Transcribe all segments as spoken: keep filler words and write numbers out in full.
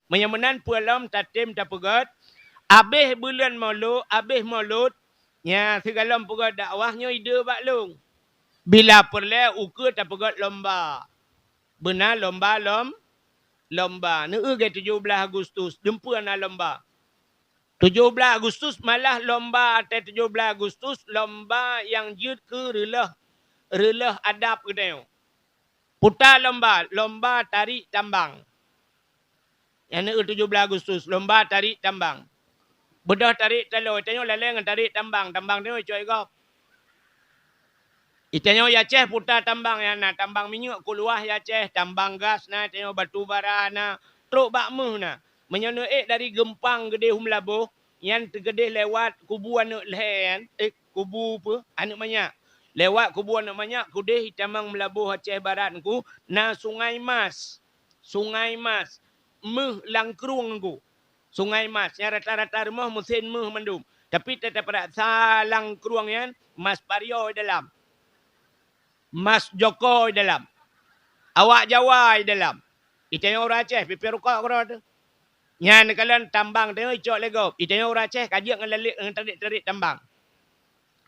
Meunyoe meunan peue lom tatem tapeugét, abéh buleuen Maulud, abéh Maulud, nyan sigohlom peugét dakwah nyoe ide bak lôn. Bila peureulée ukeue tapeugét lomba. Beuna lomba lom, lomba. Neueu gét tujoh blaih Agustus, dumpeue na lomba. Tujoh blaih Agustus malah lomba, watée tujoh blaih Agustus lomba nyang jeuet keu reuloh, reuloh adab geutanyoe. Puta lomba, lomba tarék tambang. Nyang neueu tujoh blaih Agustus, lomba tarék tambang. Beudôh tarék taloe, tanyoe lalée ngon tarék tambang, tambang tanyoe icok gob. Itanyoe i Aceh puta tambang nyang na, tambang minyeuk kuluwah i Aceh, tambang gas na, itanyoe batu bara na, trok bak méuh na. Meunyoe neuék dari Geumpang geudeh u Meulaboh, nyan teugeudeh lewat kubu aneuëk lhée nyan, eh, kubu peue? Aneuëk manyak. Lewat kubu aneuëk manyak, keudeh itamong Meulaboh Aceh Barat nyan, na Sungai Mas. Sungai Mas. Méuh lam krueng nyan. Sungai Mas. Nyan rata-rata rumoh meusén méuh mandum. Tapi teutap rasa lam krueng nyan, mas Pario i dalam. Mas Joko i dalam. Awak Jawa i dalam. Itanyoe ureuëng Aceh, pipée rukok keudroe teuh. Nyan neukalon tambang tanyoe icok lé gob. Itanyoe ureuëng Aceh ka jeuet ngon lalek ngon tarék-tarék tambang.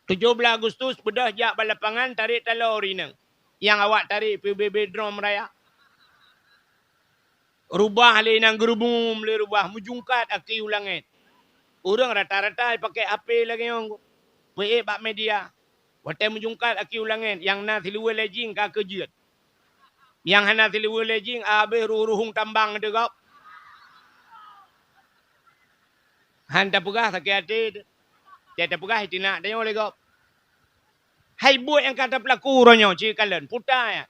Tujoh blaih Agustus beudôh jak bak lapangan tarék taloe rineueng. Nyang awak tarék P B B Drom Raya. Rubah lé inong geurubum lé rubah, meujungkat aki u langét. Ureuëng rata-rata ipakèk H P lagèe nyoe, peuék bak media. Watèe meujungkat aki u langét, nyang na siluweue lejing ka keujeuet. Nyang hana siluweue lejing, abéh ruhueng tambang teuh gob. Han tapeugah sakét até teuh. Cit tapeugah itinak tanyoe lé gob. Hai buet nyang ka tapeulaku uroe nyoe, ci kalon, puta nyan.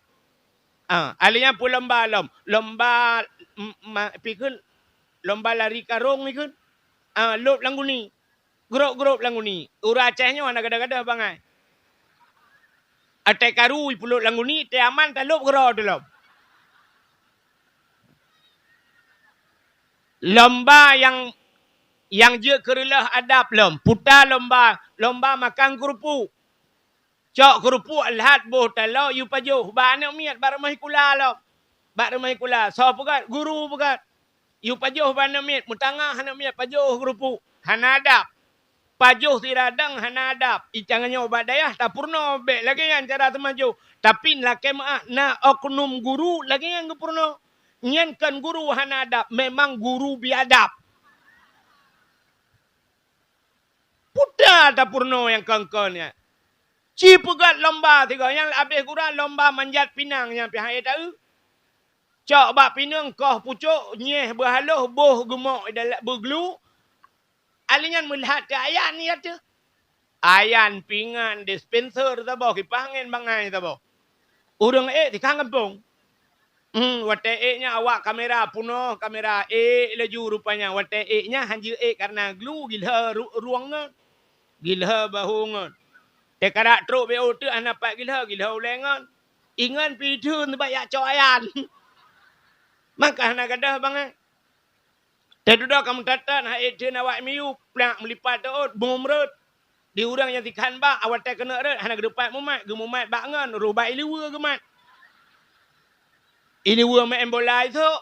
Ah, alèh nyan peue lomba lom? Lomba, m-, ma-, pi kheun, lomba lari karong pi kheun. Ah, lôb lam guni. Grôp-grôp lam guni. Ureueng Aceh nyoe hana gadoh-gadoh bangai. Até karu ipulôb lam guni, até aman talôb keudroe teuh lom. Lomba nyang, nyang jeuet keu reuloh adab lom, puta lomba, lomba makan keurupuk. Cok keurupuk lheueh boh taloe yue pajoh bak aneuk miet bak rumoh sikula lom. Bak rumoh sikula, soe peugöt? Guru peugöt. Yue pajoh bak aneuk miet, meutanggah aneuk miet pajoh keurupuk. Hana adab. Pajoh sira dang hana adab. Itanyoe bak dayah tapeurunoe bèk lagèe nyan cara teumajoh. Tapi lakèe meu'ah na oknum guru lagèe nyan geupeurunoe. Nyan kon guru hana adab, memang guru biadab. Puta tapeurunoe nyang kon-kon nyan. Ci peugöt lomba sigoe nyang abéh gura lomba manjat pinang nyang pih han ék taeu. Cok bak pineung koh pucok, nyeh beuhaloh, boh geumok i dalam beuglu. Alèh nyan meulhat teuh ayan nyan teuh. Ayan, pingan, dispenser saboh, kipah angén bangai saboh. Ureueng ék tikang gampông. Hmm, watèe ék nyan awak kamera peunoh, kamera ék laju rupanya. Watèe ék nyan han jeuet ék kareuna glu gilhö ru-, rueng ngon. Gilhö bahu ngon. Teukarak trok B O teuk hana pat gilhö, gilhö ulèe ngon. Ingat pih theun bak jak cok ayan. Maka hana gadoh bangai. Teududoe ka meutatát, hai theun awak miyueb, plak meulipat teuôt, bungong meureuet. Di ureueng nyang sikhan bak, awai teukeunok rot, hana geuteupat mumat, geumumat bak ngon, roh bak ileue geumat. Ileue maén bola isok.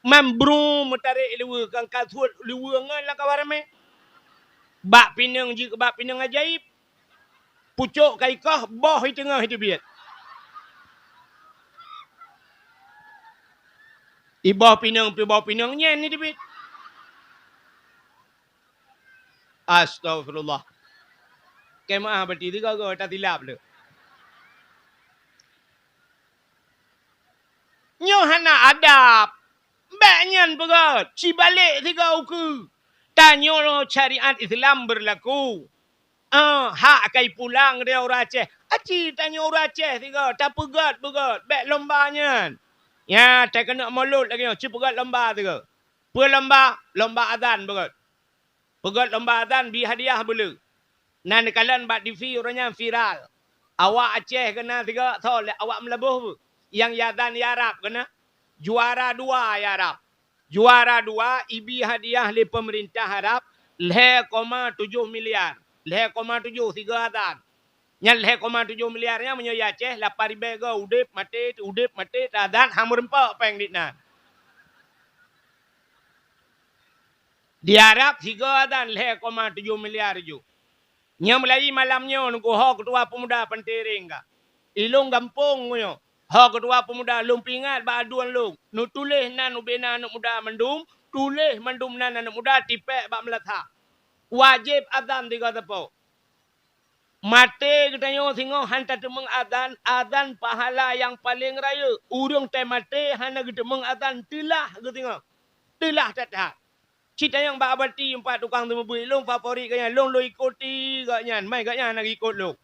Man brung meutarek ileue, kan ka suet ileue ngon lam kawan ramé. Bak pineung jeuet keu bak pineung ajaéb. Pucok ka ikoh, boh i teungoh i teubiet. Iboh pineung, piboh pineung nyan i teubiet. Astagfirullah. Keu meu'ah berarti tiga go tasilap le. Nyoe hana adab. Bèk nyan peugah, sibalek sigoe ukeue. Tanyoe syariat Islam beurlaku. Ah, hak kai pulang di ureueng Aceh. Aci tanyoe ureueng Aceh sigoe, tapeugöt-peugöt, bèk lomba nyan. Nya, teukeunok mulod lagèe nyoe, ci peugöt lomba sigoe. Peue lomba? Lomba azan peugöt. Peugöt lomba azan, bi hadiah beu le. Na neukalon bak T V uroe nyan viral. Awak Aceh keunan sigoe, soe lé awak Meulaboh beu. Nyang i azan i Arab keunan. Juara dua i Arab. Juara dua ibi hadiah lé peumeurintah Arab lhèe koma tujoh miliar. Lhèe koma tujoh sigoe azan. Nyan lhèe koma tujoh miliar nyan meunyoe i Aceh lapan ribèe go udép maté, udép maté, teuazan han meureumpok pèng di nan. Di Arab sigoe azan lhèe koma tujoh miliar ju. Nyoe mulai malam nyoe nunggu ho keutua peumuda Panté Reng ka. Ilôn gampông nyoe. Ho keutua peumuda lôn peuingat bak aduen lôn. Neutuléh nan ubé na aneuk muda mandum, tuléh mandum nan aneuk muda tipèk bak meulasah. Wajéb azan tiga teupok. Maté geutanyoe singoh han tateumeung azan, azan pahala nyang paleng rayeuk. Ureueng teumaté hana geuteumeung azan teulah geusingoh. Teulah that-that. Cit tanyong bak Abati empat tukang seumeubeuet, lôn favorit geuh nyan, lôn, lôn ikuti geuh nyan, mai geuh nyan hana geuikot lôn.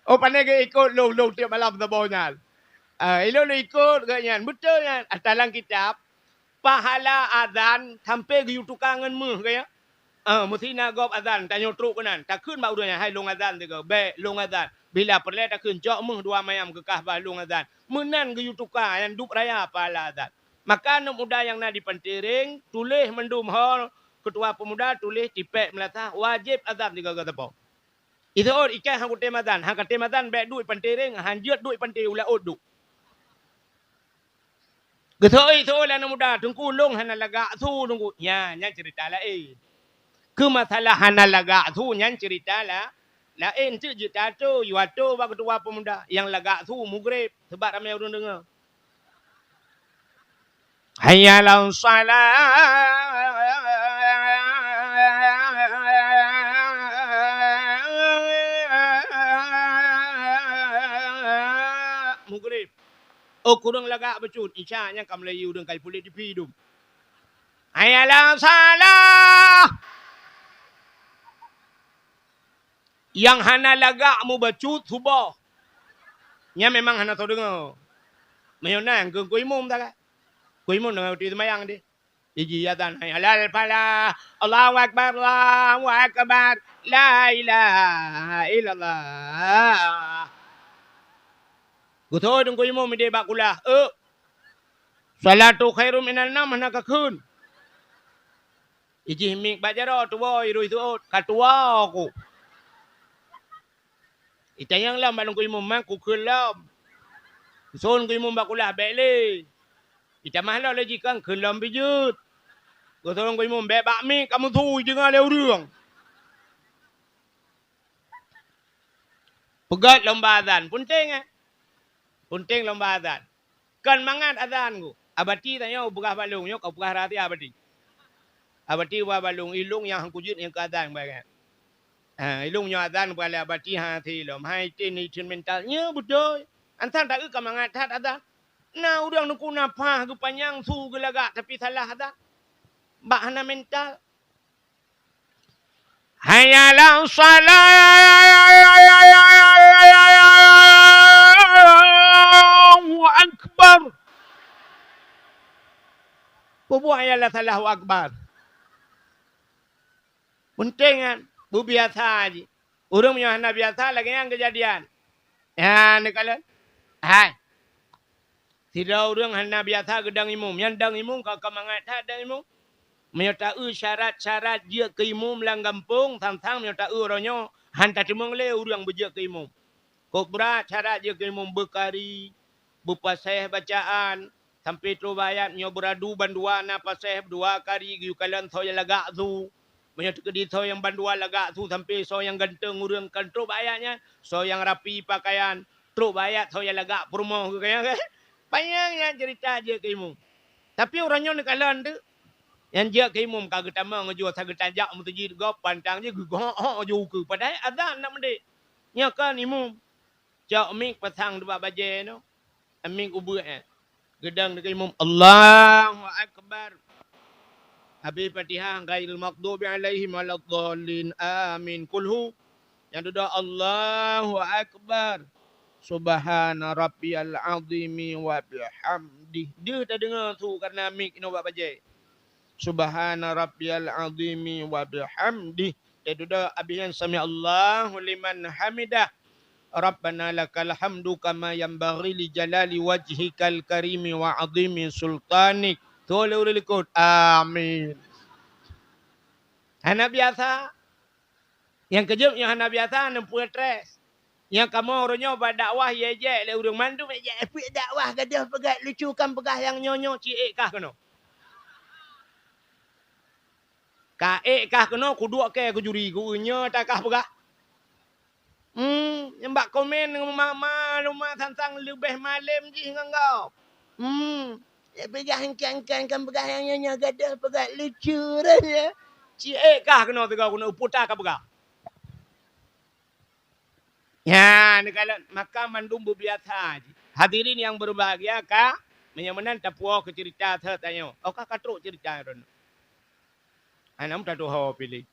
Oh, pane geuikot lôn, lôn tiep malam saboh nyan. Ah, ilôn lôn ikot geuh nyan, beutôi nyan. Ata lam kitab, pahala azan sampoe geuyue tuka ngon méuh geuh nyan. Ah, meusti na gob azan, tanyoe trok keunan. Takheun bak ureueng nyan, "Hai lôn azan sigoe." "Bèk, lôn azan." Bila peureulèe takheun, "Cok méuh dua mayam keu Ka'bah lôn azan." Meunan geuyue tuka, nyan dub raya pahala azan. Maka aneuk muda nyang na di Panté Reng, tuléh mandum ho keutua peumuda, tuléh tipèk meulasah, wajéb azan tiga teupok. Iseuôt ikan han kutem azan, han katem azan bèk duek Panté Reng, han jeuet duek Panté u laôt duek. Geuseuôt-seuôt lé aneuk muda, "Teungku, lôn hana lagak su, Teungku." Nyan, nyan ceurita laén. Keu masalah hana lagak su, nyan ceurita la-, laén. Teuk jeuet tato, yue ato bak keutua peumuda. Nyang lagak su mugreb, seubab ramé ureueng deungö. Hayya 'alas shalah. Mugreb. Oh, kureueng lagak bacut. Isya nyan ka mulai ureueng ka ipuléh tipi dum. Hayya 'alas shalah. Nyang hana lagak mubacut suboh. Nyan memang hana soe deungö. Meunyoe na nyang keu, keu imum sagai. Keu imum deungö uti seumayang deh. Iji azan, "Hayya 'alal falah, Allahu akbar, Allahu akbar, la ilaha illallah." Geuthôi teungku imum idéh bak kulah, "Euk, shalatu khairum minan naum hana kakheun." Ijih miek bak jaroe, tuwoe irui seuôt, "Ka tuwoe ku." Itanyong lom bak teungku imum, "Man kukheun lom?" Son teungku imum bak kulah, "Bèk lé." Itamah lom lé jikheun, "Kheun lom pih jeuet." Geuson teungku imum, "Bèk bak miek, ka meusui teungoh lé ureueng." Peugöt lomba azan, peunteng, eh? Peunteng lomba azan. Kon mangat azan ku. Abati tanyoe peugah bak lôn, nyoe ka peugah rahsia Abati. Abati peugah bak lôn, ilôn nyang han kujeuet nyang keu azan, bah, kan? Ha, ilôn nyoe azan peugah lé Abati hana silom. Hai tin instrumental. Nyoe beutôi. Asai taeu ka mangat that azan. Na ureueng neukuna paih geupanyang su geulagak tapi salah azan. Bak hana mental. Hayya 'alas shalah. Allahu akbar. Peue buet hayya 'alas shalah, Allahu akbar? Peunteng nyan, beubiasa jih. Ureueng meunyoe hana biasa, lagèe nyan keujadian. Nyan neukalon. Hai. Sidroe ureueng hana biasa geudong imum. Nyan dong imum ka, ka mangat that dong imum. Meunyoe taeu syarat-syarat jeuet keu imum lam gampông, sang-sang meunyoe taeu uroe nyoe, han tateumeung lé ureueng beujeuet keu imum. Kok brat syarat jeuet keu imum, beukari, beupaséh bacaan, sampoe trôh bak ayat. Meunyoe beuradu bandua na paséh dua kari geuyue kalon soe nyang lagak su. Meunyoe teukeudi soe nyang bandua lagak su sampoe soe nyang ganteng ureueng, kon trôh bak ayat nyan, soe nyang rapi pakaian, trôh bak ayat soe nyang lagak peurumoh geuh, kan? Panyang nyan ceurita jeuet keu imum. Tapi uroe nyoe neukalon teuk, nyang jeuet keu imum ka geutamong ngeujok sageue tajak meuseujid gob pantang jih geugohok-hok ju ukeue. Padahai azan nak meudéh. Nyoe kon imum. Cok mic pasang dibak bajèe nyoe. Mic ubeut, eh. Geudong deungon imum, "Allahu Akbar." Habéh Fatihah, "Ghairil maghdubi 'alaihim waladdallin. Amin." Kulhu. Nyang dudoe, "Allahu Akbar. Subhana rabbiyal azimi wa bihamdih." Deuh tadeungoe su kareuna mic inoe bak bajèe. "Subhana rabbiyal azimi wa bihamdih." Teududoe abéh nyan, "Sami'allahu liman hamidah. Rabbana lakal hamdu kama yanbaghi li jalali wajhikal karimi wa azimi sultanik." Tuwoe lé ureueng likot, "Amin." Hana biasa. Nyang keujeuet nyoe hana biasa, neupeutres. Nyang kamoe uroe nyoe bak dakwah, ijak lé ureueng mandum, ijak, "Eh, peue dakwah gadôh peugah lucu, kan peugah nyang nyoe-nyoe, ci ék kah keunoe." Ka ék kah keunoe kuduek keu juri, ku nyoe takah peugah. Hmm, nyang bak komen ngon mama luma sang-sang leubeh malem jih ngon gob. Hmm, ya peugah engkai-engkai kan peugah nyang nyoe-nyoe gadoh peugah lucu dah ya. Ci ék kah keunoe sigoe keunoe puta ka peugah. Ya, neukalon maka mandum beubiasa jih. Hadirin yang berbahagia ka, meunyoe meunan tapuwoe keu cerita seutanyoe. Oh ka, ka trok cerita droeneuh. Hana meututoe piléh.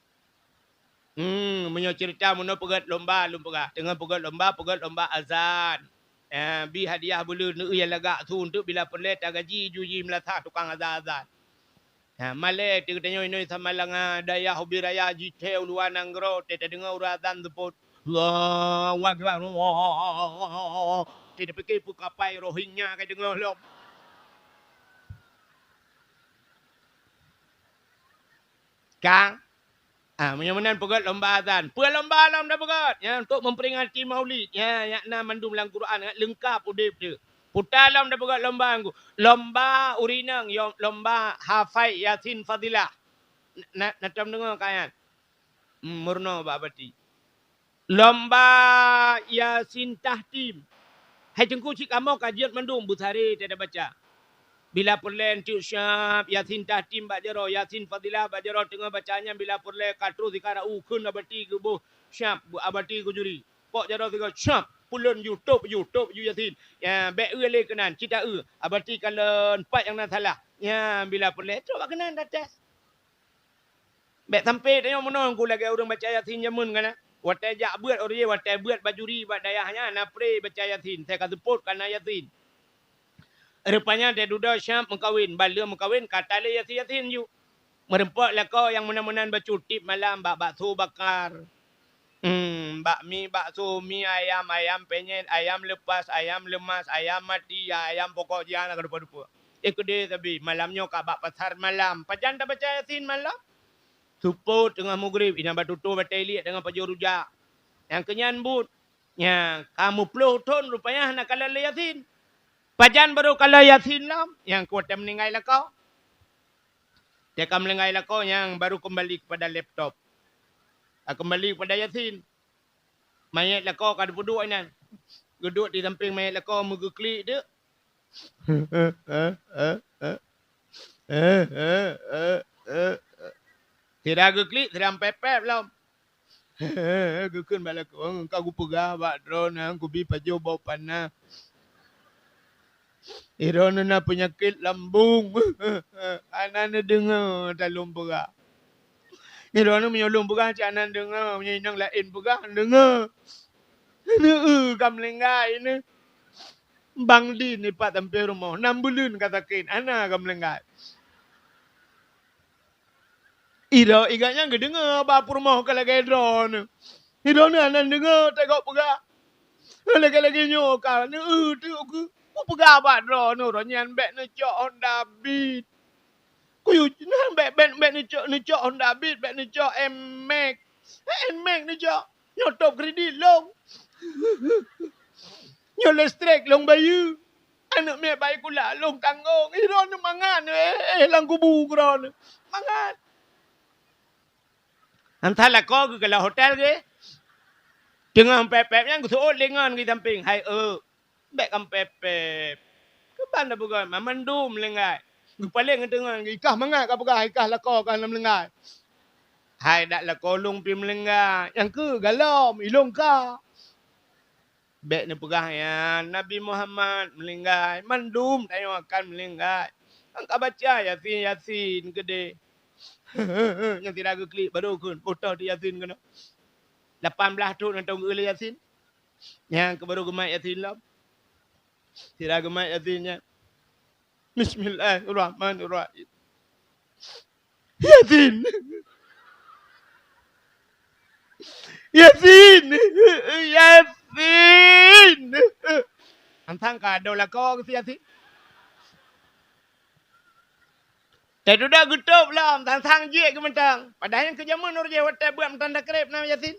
Hmm, meunyoe cerita meunoe peugét lomba lôn peugah. Teungoh peugét lomba, peugét lomba azan. Eh, bi hadiah buleuen neueu nyang lagak su teuk bila peureulée tagaji ju ji meulasah tukang azan-azan. Ha, malée teuk tanyoe inoe Samalanga dayah ubé raya jithée u luwa nanggroe teuh tadeungoe ureuëng azan seupôt. Allahu Akbar. Teuh tapike peue kapai Rohingya ka deungoe lom. Ka? Ah, meunyoe meunan peugét lomba azan. Peue lomba lom tapeugét? Nyan untuk memperingati Maulid. Nyan, nyan na mandum lam Quran, nyan leungkap udeb teuh. Puta lom tapeugét lomba nggu. Lomba urineueng, yo-, lomba hafai Yasin Fadilah. Na, na, na tom deungoe ka nyan? Hmm, meurunoe bak bati. Lomba Yasin Tahtim. Hai Teungku cit kamoe ka jeuet mandum beusaré teuh tabaca. Bila peureulée enteuk siab Yasin Tahtim bak jaroe, Yasin Fadilah bak jaroe teungoh baca nyan bila peureulée ka troh sikara'u kheun abati geuboh siab, abati geujuri. Pok jaroe sigoe siab, pulon ju, tôb ju, tôb ju Yasin. Ya, bék eu lé keunan, cit ta eu. Abati kalon pat nyang na salah. Ya, bila peureulée trok bak keunan tates. Bék sampai tanyoe meunoe ku lagée ureuëng baca Yasin jameun kana. Watée jak beuet, ureuëng watée beuet bak juri bak dayah nyan na pre baca Yasin, sai ka seupôt kana Yasin. Rupanya teuh dudoe siab meukawen, ban lheueh meukawen ka talé Yasin-Yasin ju. Meureumpok lakoe nyang meunan-meunan bacut tieb malam bak bakso bakar. Hmm, bakmi, bakso, mi ayam, ayam penyet, ayam lepas, ayam lemas, ayam mati, ya ayam pokok jih hana ka dupa-dupa. Eh keudeh sabe, malam nyoe ka bak pasar malam. Pajan tabaca Yasin malam? Seupôt teungoh mugrib, inan bak tutoe batée liek teungoh pajoh rujak. Nyang keunyan buet. Nyang ka meuploh thon rupanya hana kalon lé Yasin. Pajan barô kalon Yasin lom, nyang kuat meuninggai lakoe. Teuka meuninggai lakoe nyang baru kembali kepada laptop. Ah, kembali kepada Yasin. Manyét lakoe ka teupeuduek inan. Geuduek di sampéng manyét lakoe meugeuklik teuk. Sira geuklik, sira pép-pép lom. Geukheun bak lakoe, "Ka kupeugah bak droeneuh, kubi pajoh boh panah. Droeneuh na peunyakét lambung." Hana neudeungoe talôn peugah. Droeneuh meunyoe lôn peugah cit hana neudeungoe, meunyoe inong laén peugah neudeungoe. Neueu ka meulinggai neu. Bang Din ipat sampéng rumoh, nam buleuen ka sakét, hana ka meulinggai. Iroe igat nyan geudeungoe bak peurumoh ka lagée droeneuh. Droeneuh hana neudeungoe teugob peugah. Lagée-lagée nyoe ka neueu teuk keu kupeugah bak droeneuh, uroe nyan bék neucok Honda Beat. Kuyue nyan bék, bék, bék neucok, neucok Honda Beat, bék neucok Nmax. Nmax neucok. Nyoe top kredit lôn. Nyoe listrik lôn bayeue. Aneuëk miet bayi kula lôn tanggong. Droeneuh mangat, eh, eh, lam kubu droeneuh. Mangat. Entah lakoe geukalon hotel geuh. Teungoh pép-pép nyan geuseuôt lé ngon geuh sampéng. Hai eu, bék kampép-pép. Keuban tapeugah, mandum meulinggai. Geupaleng geuteungoh, ikah mangat kapeugah, ikah lakoe ka hana meulinggai. Hai dak lakoe lôn pih meulinggai. Nyang keu galom, ilôn ka. Bék neupeugah nyan, Nabi Muhammad meulinggai, mandum tanyoe akan meulinggai. Nyang ka baca Yasin, Yasin keudeh. Nyang sira geuklik, baru kheun, beutoh di Yasin keunoe. Lapan blaih thon mantong geueu lé Yasin. Nyang keu baru geumat Yasin lom. Sira geumat Yasin nyan. Bismillahirrahmanirrahim. Yasin. Yasin. Yasin. Sang-sang ka adoe lakoe keu si Yasin. Teududoe geutôb lom, sang-sang jeuet geuh mantong. Padahai nyang keu jameun uroe jéh watée beuet mantong takreb na Yasin.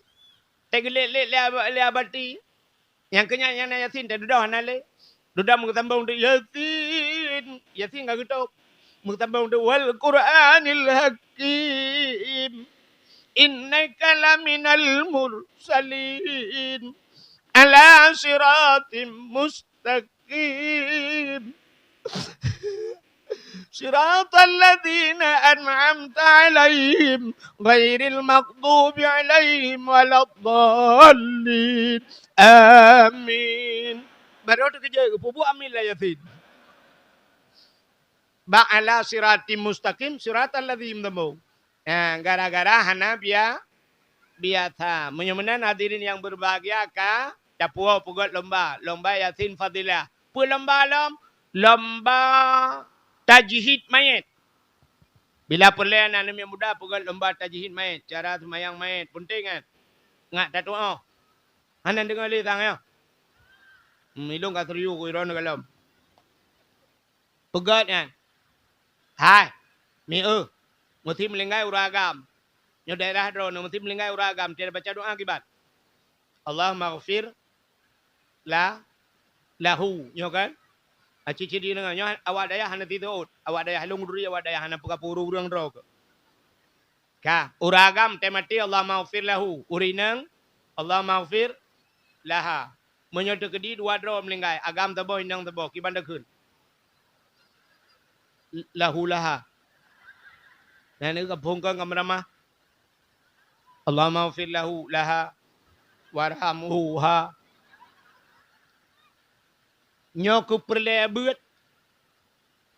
Teugeulét-lét lé aba-, lé abati. Nyang keu nyan, nyang na Yasin teududoe hana lé. Dudoe meugeusambong teuk, "Yasin!" Yasin ka geutôb. Meutabong tu, "Wal Qur'anil Hakim. Innaka laminal mursalin. Ala siratim mustaqim. Siratal ladzina an'amta 'alaihim, ghairil maghdubi 'alaihim waladdallin. Amin." Baru tu keujeuet geupeubuet amin lam Yasin. Bak ala siratim mustaqim, siratal ladzina tabo. Nah, gara-gara hana bia-, biasa. Meunyoe meunan, hadirin yang berbahagia, ka tapuwoe peugöt lomba, lomba Yasin Fadilah. Peue lomba lom? Lomba tajhid mayét. Bila peureulée aneuk muda peugöt lomba tajhid mayét, cara seumayang mayét, peunteng kan? Ngat tatu'oh. Hana deungoe lé sang nyoe. Hmm, ilôn ka serius ku droeneuh gohlom. Peugöt nyan. Hai, mi eu, meusi meulinggai ureuëng agam. Nyoe daerah droeneuh meusi meulinggai ureuëng agam, tiada baca doa kiban. Allahummaghfir la, lahu, nyoe kan? Aci ciri deungon nyoe awak dayah hana titôt. Awak dayah lôn duri, awak dayah hana peugah peue ureuëng droe keu. Ka, ureuëng agam teuh maté, Allahummaghfir lahu. Ureuëng inong, Allahummaghfir laha. Meunyoe teukeudi dua droe meulinggai, agam saboh, inong saboh, kiban takheun? Lahu laha. Nah, ni ka phon kon ka meuramah. Allahummaghfir lahu laha warhamhu ha. Nyoe keu peureulée beuet.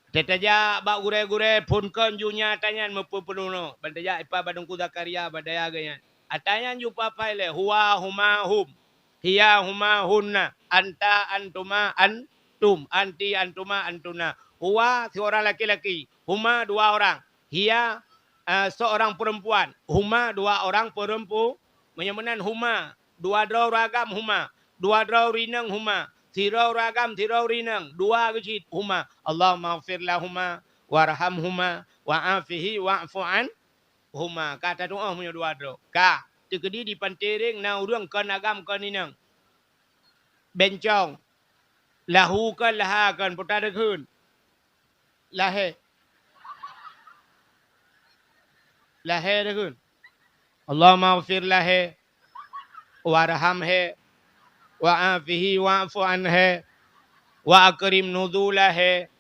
Teutajak bak gurée-gurée phon kon ju nyan ata nyan meupeupunoh. Ban tajak ipa bak Teungku Zakaria bak dayah geuh nyan. Ata nyan ju papai lé, huwa, huma, hum. Hiya, huma, hunna. Anta, antuma, antum. Anti, antuma, antuna. Huwa, seorang laki-laki. Huma, dua orang. Hiya, eh, seorang perempuan. Huma, dua orang perempu-, meunyoe meunan huma, dua droe ureuëng agam huma, dua droe ureuëng inong huma, sidroe ureuëng agam, sidroe ureuëng inong, dua geuh cit huma. Allahummaghfir lahuma, warhamhuma, wa'afihi, wa'fu anhuma. Ka tatu'oh meunyoe dua droe. Ka, teukeudi di Panté Ring na ureuëng kon agam kon inong. Bencong. Lahu kon, laha kon, peue takheun? Lahé. Lahé takheun. Allahummaghfir lahé, warhamhé, wa'afihi wa'fu anhé, wa akrim nuzulahé.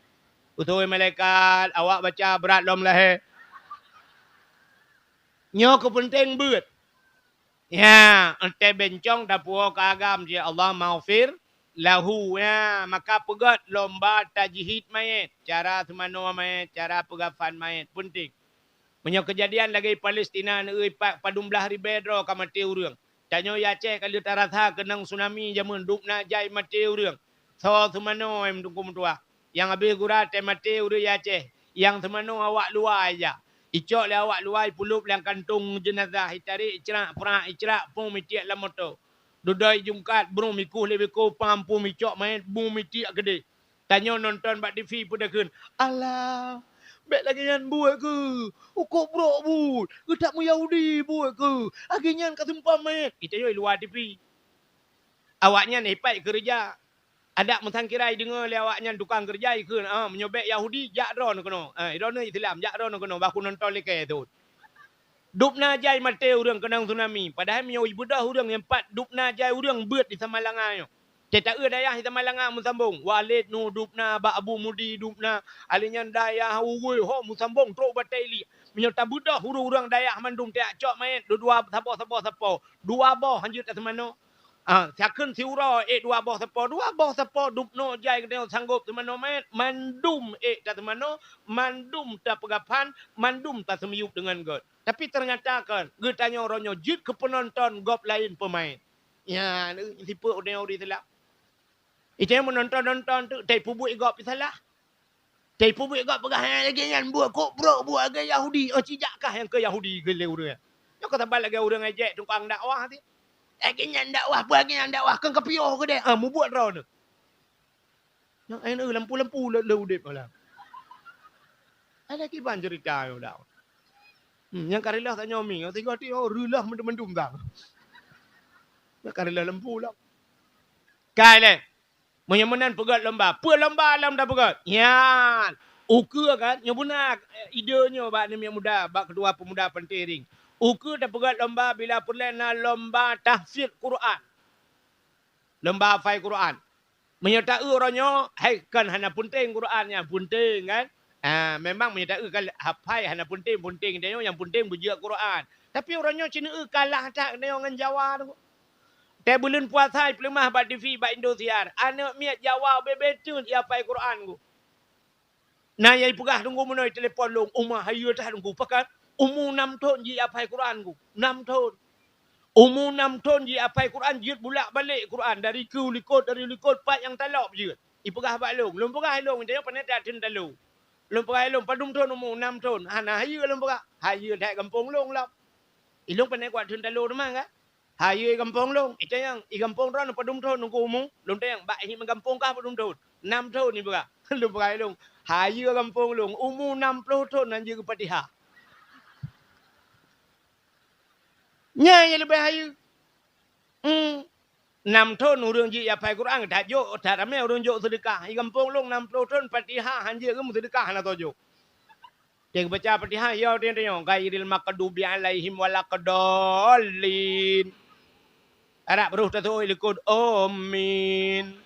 Utoe malaikat, awak baca brat lom lahé. Nyoe keu peunteng beuet. Ya, enteuk bencong tapuwoe keu agam jih, Allahummaghfir lahu. Ya, maka peugöt lomba tajhid mayét, cara seumanoe mayét, cara peugafan mayét, peunteng. Meunyoe keujadian lagée Palestina, neueu pat padum blaih ribée droe ka maté ureuëng. Tanyoe i Aceh ka lheueh tarasa keunong tsunami jameun dubna jai maté ureuëng. Soe seumanoe, hai Teungku meutuah? Nyang habéh gura teuh maté ureuëng i Aceh, nyang seumanoe awak luwa ija. Icok lé awak luwa, ipeulop lam kantong jeunazah, itarek, icrak prak, icrak pom, itiek lam moto. Dudoe ijungkat, brum ikueh lé beko pam pom, icok manyét bum, itiek keudeh. Tanyoe nonton bak T V peue takheun, "Alah, bék lagée nyan buet keuh! Ukok brok buet! Geutak meuyahudi buet keuh! Lagée nyan ka seumpam manyét!" Itanyoe i luwa T V. Awaknyan ipat keureuja. Adak meusangkira ideungoe lé awaknyan tukang keureuja, ikheun, "Ah, meunyoe bék Yahudi, jak droeneuh keunoe. Ah, droeneuh Islam, jak droeneuh keunoe, bah kunonton likée thon." Dubna jai maté ureuëng keunong tsunami, padahai meunyoe ibeudôh ureuëng nyang pat dubna jai ureuëng beuet di Samalanga nyoe. Teuta eu dayah di Samalanga meusambong, Walid nu dubna, bak Abu Mudi dubna, alèh nyan dayah Uwui ho meusambong trok Batée Iliek. Meunyoe tabeudôh ureuëng-ureuëng dayah mandum tajak cok manyét dua saboh-saboh sapo, dua boh hanjeuet taseumanoe. Ah, sakheun siuroe ék dua boh sapo, dua boh sapo dubnoe jai geutanyoe sanggop seumanoe manyét, mandum ék taseumanoe, mandum tapeugafan, mandum taseumiyueb deungon gét. Tapi teunyata kon geutanyoe uroe nyoe jeuet keu peunonton gob laén peumaén. Nyan, eh, sifeuet ureuëng Yahudi teulah. Itanyoe meunonton-nonton tu, tai peubuet gob salah. Teupeubeuet gob peugah, "Hai lagée nyan buet kok brok buet lagée Yahudi." Oh, cijak kah nyang keu Yahudi keu lé ureuëng nyan. Nyoe ka saban lagée ureuëng ejek tukang dakwah ti. "Lagée nyan dakwah, peue lagée nyan dakwah, keu kapiôh keudeh." Ah, mubuet droeneuh. Nyang N U lampu-lampu le, le udeb malam. Ada kiban cerita nyoe dak. Hmm, nyang ka reuloh tanyoe mi, nyang tiga ti, oh, reuloh mandum-mandum dah. Nyang ka reuloh lampu lah. Kai lé. Meunyoe meunan peugét lomba, peue lomba lom tapeugét? Nyan, Ukeue kan, nyoe beuna, eh, ide nyoe bak aneuk miet muda, bak ketua pemuda Pantai Ring. Ukeue tapeugöt lomba bila peureulèe na lomba tahfidz Quran. Lomba hafai Quran. Meunyoe taeu uroe nyoe, hai kon hana peunteng Quran nyan, peunteng kan? Ah, memang meunyoe taeu kan hafai hana peunteng, peunteng tanyoe nyang peunteng beujeuet Quran. Tapi uroe nyoe ci neueu kalah that tanyoe ngon Jawa tu. Teuh buleuen puasa ipeuleumah bak T V, bak Indosiar. Aneuk miet Jawa bebe teun ihafai Quran ku. Na nyang ipeugah teungku meunoe telepon lôn, uma hayeue that teungku, pakon umu nam thon jih hafai Quran ku. Nam thon. Umu nam thon jih hafai Quran, jeuet bulak balek Quran dari keu likot, dari likot pat nyang talop jeuet. Ipeugah bak lôn, lôn peugah lôn, tanyoe pane that theun talo. Lôn peugah lôn, padum thon umu? Nam thon. Hana hayeue lôn peugah. Hayeue that gampông lôn lom. Ilôn pane kuat theun talo teuma kan? Hayeue i gampông lôn, itanyong, "I gampông droeneuh padum thon teungku umu?" Lôn tanyong, "Bak iék gampông kah padum thon?" "Nam thon," ipeugah. Lôn peugah lôn, "Hayeue gampông lôn, umu nam ploh thon han jeuet geufatihah." Nyan nyang leubeh hayeue. Hmm. Nam thon ureueng jih hafai Quran, that jok, that ramé ureueng jok seudeukah. I gampông lôn nam ploh thon Fatihah han jeuet geumeuseudeukah hana soe jok. Teuh geubaca Fatihah, ya, teuh, teuh, "Ghairil maghdubi alaihim waladdallin." Arab roh tasôk likot, "Amin."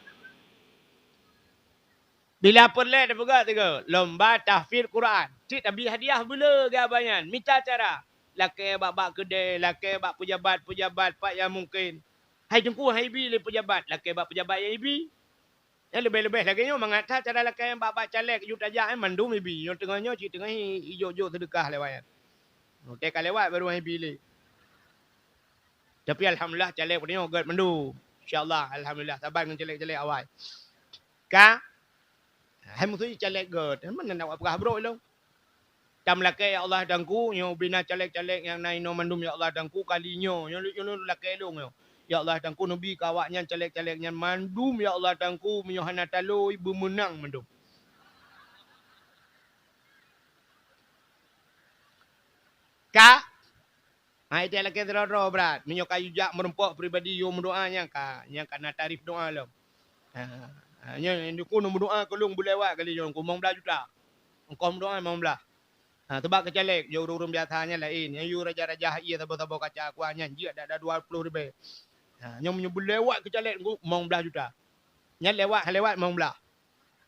Bila peureulèe tapeugah sigoe lomba tahfidz Quran. Cit tabi hadiah beu le geuh banyan. Mita cara. Lakèe bak, bak keudè, lakèe bak pejabat-pejabat pat nyang mungken. "Hai teungku, han ibi lé pejabat." Lakèe bak pejabat nyang ibi. Nyan leubeh-leubeh lagèe nyoe mangat that cara lakèe bak-bak caleg aju tajak, eh, mandum ibi. Nyoe teungoh nyoe cit teungoh i, ijok-jok seudeukah lewat nyan. Watèe ka lewat baru han ibi lé. Tapi alhamdulillah caleg peutanyoe gèt mandum. Insya Allah, alhamdulillah, saban ngon caleg-caleg awai. Ka? Hai musoh caleg gèt, mana nak peugah brok lôn. Tameulakèe, "Ya Allah, Teungku, nyoe ubé na caleg-caleg nyang na inoe mandum, ya Allah, Teungku, kali nyoe, nyoe, nyoe, nyoe lakèe lôn nyoe. Ya Allah, Teungku, neubi keu awaknyan caleg-caleg nyan mandum, ya Allah, Teungku, meunyoe hana talo, beumeunang mandum." Ka? Ha, itèe lakèe sidroe-droe brat. Meunyoe ka yue jak meureumpok pribadi, yue meudoa nyang ka, nyang ka na tarif doa lom. Ha, ha, nyoe, nyoe, Teungku, neumeudoa keu lôn beulewat kali nyoe, Teungku, limong blah juta. Engkau meudoa limong blah. Ha, seubab keu caleg, nyoe ureueng-ureueng biasa nyan laén. Nyan yue raja-raja ié saboh-saboh kaca kuah nyan jeuet dak-dak dua ploh ribèe. Ha, nyoe meunyoe beulewat keu caleg, Teungku, limong blah juta. Nyan lewat, han lewat limong blah.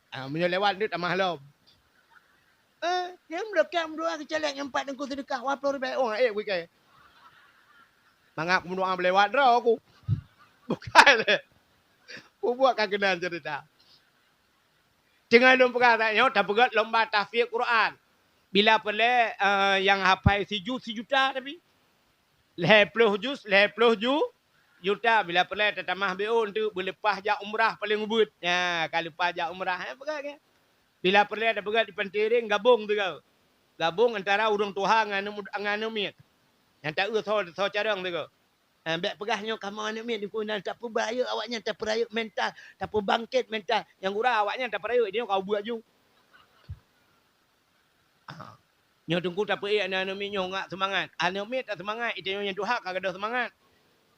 Ah, meunyoe lewat nyoe tamah lom. Eh, nyan meulakèe meudoa keu caleg nyan pat Teungku seudeukah dua ploh ribèe. Oh, eh, wikèe. Mangat kumeudoa meulewat droe ku. Bukan. Peubuet ka keunan cerita. Teungoh lôn peugah that nyoe tapeugöt lomba tahfidz Quran. Bila peureulèe, eh, nyang hafai sijuz sijuta tapi. Lhèe ploh juz, lhèe ploh ju-, juta. Bila peureulèe tatamah B O untuk beuleupah jak umrah paléng ubit. Nya, ka leupah jak umrah, eh, peugah ke. Bila peureulèe tapeugah di Pantai Ring gabong sigoe. Gabong antara ureueng tuha ngon aneuk mud-, ngon aneuk miet. Nyang taeu soe, soe carông sigoe. Eh, bèk peugah nyoe kamoe aneuk miet, dikeu nan tapeurayeuk awaknyan, tapeurayeuk mental, tapeubangkét mental. Nyang gura awaknyan tapeurayeuk, nyoe ka ubeut ju. Ah. Nyoe Teungku tapeuék aneuk-aneuk miet nyoe ngak seumangat. Aneuk miet taseumangat, itanyoe nyang tuha ka gadôh seumangat.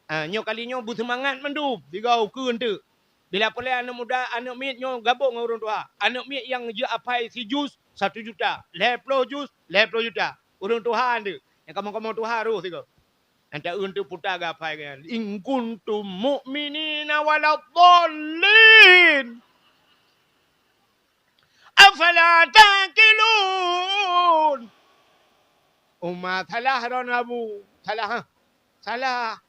Ah, nyoe kali nyoe beuseumangat mandum, sigoe ukeue eunteuk. Bila peureulèe aneuk muda, aneuk miet nyoe gabong ngon ureueng tuha. Aneuk miet nyang jeuet apai sijuz, satu juta. Lhèe ploh juz, lhèe ploh juta. Ureueng tuha eunteuk. Nyang kamoe-kamoe tuha roh sigoe. Nyang taeu eunteuk puta geuapai geuh nyan. "In kuntum mu'minina waladhdallin." "Afala taqilun?" Uma salah droeneuh Abu. Salah, ha? Salah.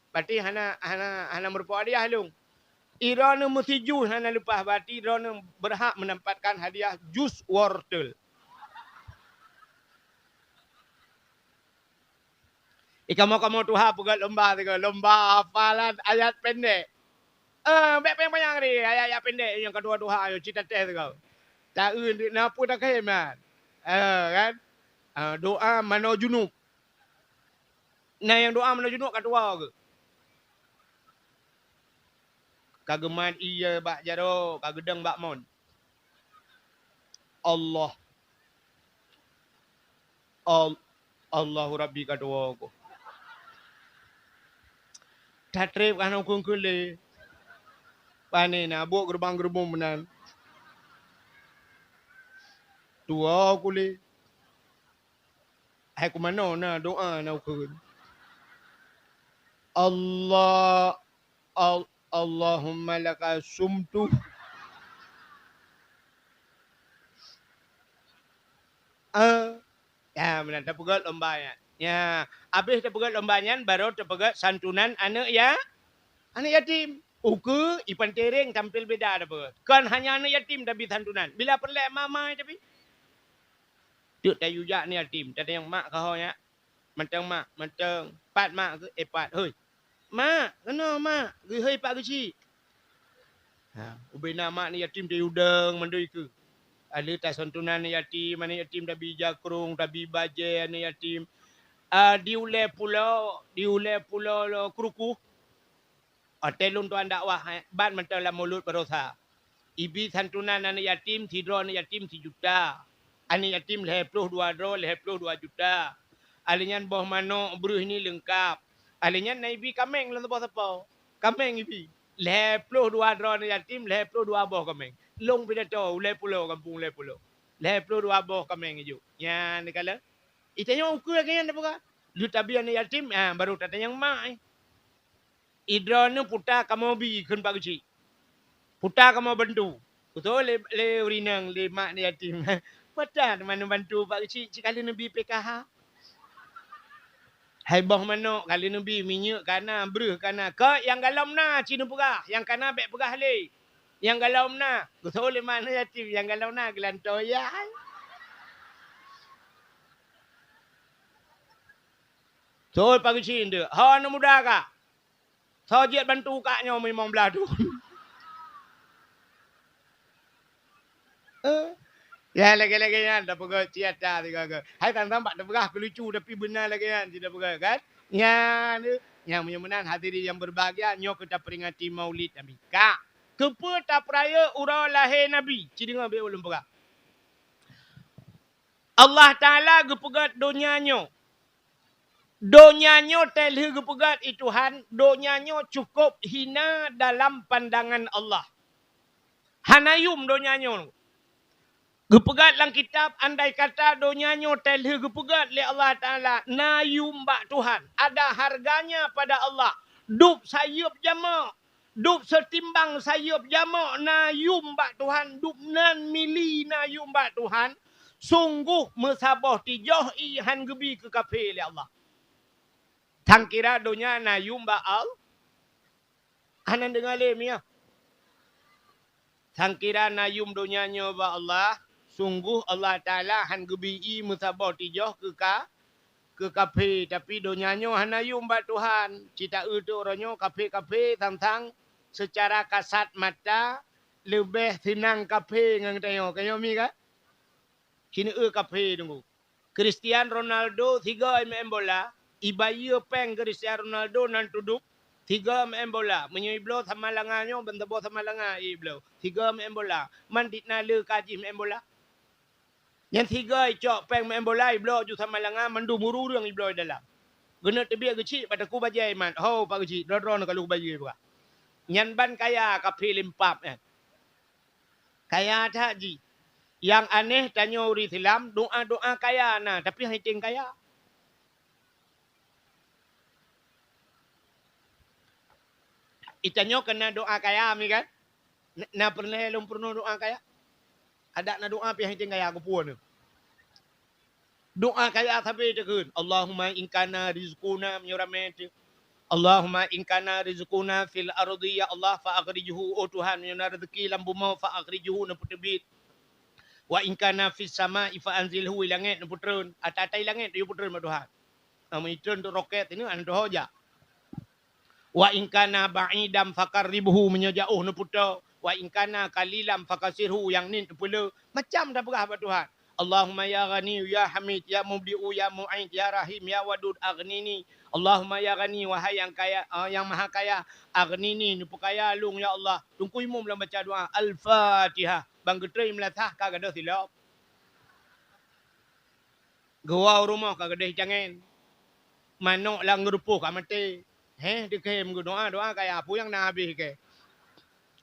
Berarti hana, hana, hana meureumpok hadiah lôn. Droeneuh meusijuz hana leupah, berarti droeneuh beurhak meudampatkan hadiah juz wortel. Ih, kamoe-kamoe tuha peugöt lomba sigoe, lomba hafalan ayat pendek. Eh, bèk panyang-panyang deh, ayat-ayat pendek nyang ka tuha-tuha nyoe, cit tatéh sigoe. Taeu na peue takheun nyan. Eh, kan? Eh, doa manoe junub. Na nyang doa manoe junub ka tuha geuh. Ka geumat ié bak jaroe, ka geudong bak mon. Allah. Al-, Allahu Rabbi ka tuwoe ku. Tatrép ka hana ukeue-ukeue lé. Pane na buet geurubang-geurubong meunan. tuwoe kulét. Hai kumanoe na doa na ukeue. Allah, Al-, Allahumma laka sumtu. Ah. Ya, meunan tapeugét lomba nyan. Ya, abéh tapeugét lomba nyan, baru tapeugét santunan aneuk ya-, aneuk yatim. Ukeue, ipan tereng tampil beda tapeugét. Kon hanya aneuk yatim tabi santunan. Bila peureulée mama tabi. Teuk tayue jak aneuk yatim, tatanyong mak keuhai nyak. Mantong mak, mantong. Pat mak keu, eh, pat. Hoi. Mak, keunoe mak. Geuhôi pat geuchik. Ha, ubena mak aneuk yatim tayue dong mandum ikeue. Aleuh tasantunan aneuk yatim, aneuk yatim tabi jakrong, tabi bajée aneuk yatim. Ah, di ulée pulo, di ulée pulo lo kruku. Watée lôn tuan dakwah, eh, ban mantong lam mulod baroesa. Ibi santunan aneuk yatim, sidroe aneuk yatim sijuta. Aneuk yatim lhée ploh dua droe, lhée ploh dua juta. Alheuh nyan boh manok, breueh ni leungkap. Alheuh nyan na ibi kaméng lam sapo-sapo. Kaméng ibi. Lhée ploh dua droe aneuk yatim, lhée ploh dua boh kaméng. Lôn pidato, ulée pulo, gampông ulée pulo. Lhée ploh dua boh kaméng ijok. Nyan dikalon. Itanyoe ukeue lagée nyan tapeugah. Lheuh tabi aneuk yatim, ah, baru tatanyong mak, eh. Idroeneuh puta kamoe bi kheun pak geuchik. Puta kamoe bantu. Kutô lé, lé ureueng inong, lé mak aneuk yatim. Puta teuma neubantu pak geuchik, cit ka lheueh neubi P K H. Hai boh manok ka lheueh neubi, minyeuk ka na, breueh ka na. Kok nyang galom na cit neupeugah, nyang ka na bék peugah lé. Nyang galom na, kutô lé mak aneuk yatim, nyang galom na geulantoe ya. Soe pak geuchik nteuk? Ho aneuk muda ka? Soe jeuet bantu kak nyoe limong blaih thon? Eh? Ya, lagée-lagée nyan tapeugah cit ata sigoe-goe. Hai sang-sang bak tapeugah keu lucu, tapi beuna lagée nyan cit tapeugah kan? Nyan, nyan meunyoe meunan hadirin yang berbahagia, nyoe keu taperingati Maulid Nabi. Ka, keupeue tapeurayeuk uroe lahé Nabi? Ci deungoe bék ulôn peugah. Allah Taala geupeugét donya nyoe. Donya nyoe teuh lheueh geupeugét i Tuhan, donya nyoe cukup hina dalam pandangan Allah. Hana yum donya nyoe. Geupeugét lam kitab, andai kata donya nyoe teuh lheueh geupeugét lé Allah Taala, na yum bak Tuhan, ada harganya pada Allah, dub sayeuep jameuk, dub seutimbang sayeuep jameuk na yum bak Tuhan, dub nan mili na yum bak Tuhan, sunggoh meusaboh tijoh ie han geubi keu kafé lé Allah. Sangkira donya na yum bak Allah. Hana deungoe lé miyah. Sangkira na yum donya nyoe bak Allah, sunggoh Allah Taala han geubi ie meusaboh tijoh keu ka-, keu kafé, tapi donya nyoe hana yum bak Tuhan. Ci taeu teuk uroe nyoe kafé-kafé sang-sang seucara kasat mata leubeh seunang kafé ngon geutanyoe. Geutanyoe mi ka? Ci neueu kafé teungku. Cristiano Ronaldo sigoe meu'en bola, ibayeue péng Cristiano Ronaldo nan tudub, sigoe meu'en bola. Meunyoe ibloe Samalanga nyoe, ban saboh Samalanga ibloe. Sigoe meu'en bola. Man dit na le ka jih meu'en bola. Nyan sigoe icok péng meu'en bola, ibloe ju Samalanga, mandum ureueng ibloe dalam. Geuneuk teubiet geuchik bak Teungku Bajée Iman. Ho, Pak Geuchik, droe-droe neuh ka lheueh bayeue peugah. Nyan ban kaya kafé limpab nyan. Kaya that jih. Nyang aneh tanyoe ureueng Islam, doa-doa kaya na, tapi han item kaya. Itanyoe keunan doa kaya mi kan? Na, na peureulée lôn peurunoe doa kaya? Adak na doa pih han item kaya keupeue nyoe. Doa kaya sabe teukheun, "Allahumma in kana rizquna," meunyoe ramé teuh, "Allahumma in kana rizquna fil ardi, ya Allah, fa akhrijhu," oh Tuhan, meunyoe na rezeki lam bumoe, "fa akhrijhu," neupeuteubiet. "Wa in kana fis sama'i fa anzilhu," i langét neupeutreun, ata-ata i langét neuyue peutreun bak Tuhan. Meunyoe treun rokét ini, an toho jak. "Wa in kana ba'idan faqarribhu," meunyoe jaoh neupeutoe. "Wa in kana qalilan faqassirhu," nyang niet neupeuleu. Macam tapeugah bak Tuhan. "Allahumma ya Ghaniyyu ya Hamid, ya Mubdi'u ya Mu'id, ya Rahim ya Wadud, aghnini." Allahumma ya Ghani, wahai nyang kaya, eh, nyang maha kaya, aghnini, neupeukaya lôn ya Allah. Teungku Imum lom baca doa Al-Fatihah. Ban geutrön meulasah ka gadôh silop. Geuwoe u rumoh ka gadôh cangén. Manok lam geurupoh ka maté. Heh, dikhem geudoa, doa kaya peue nyang na habéh keu.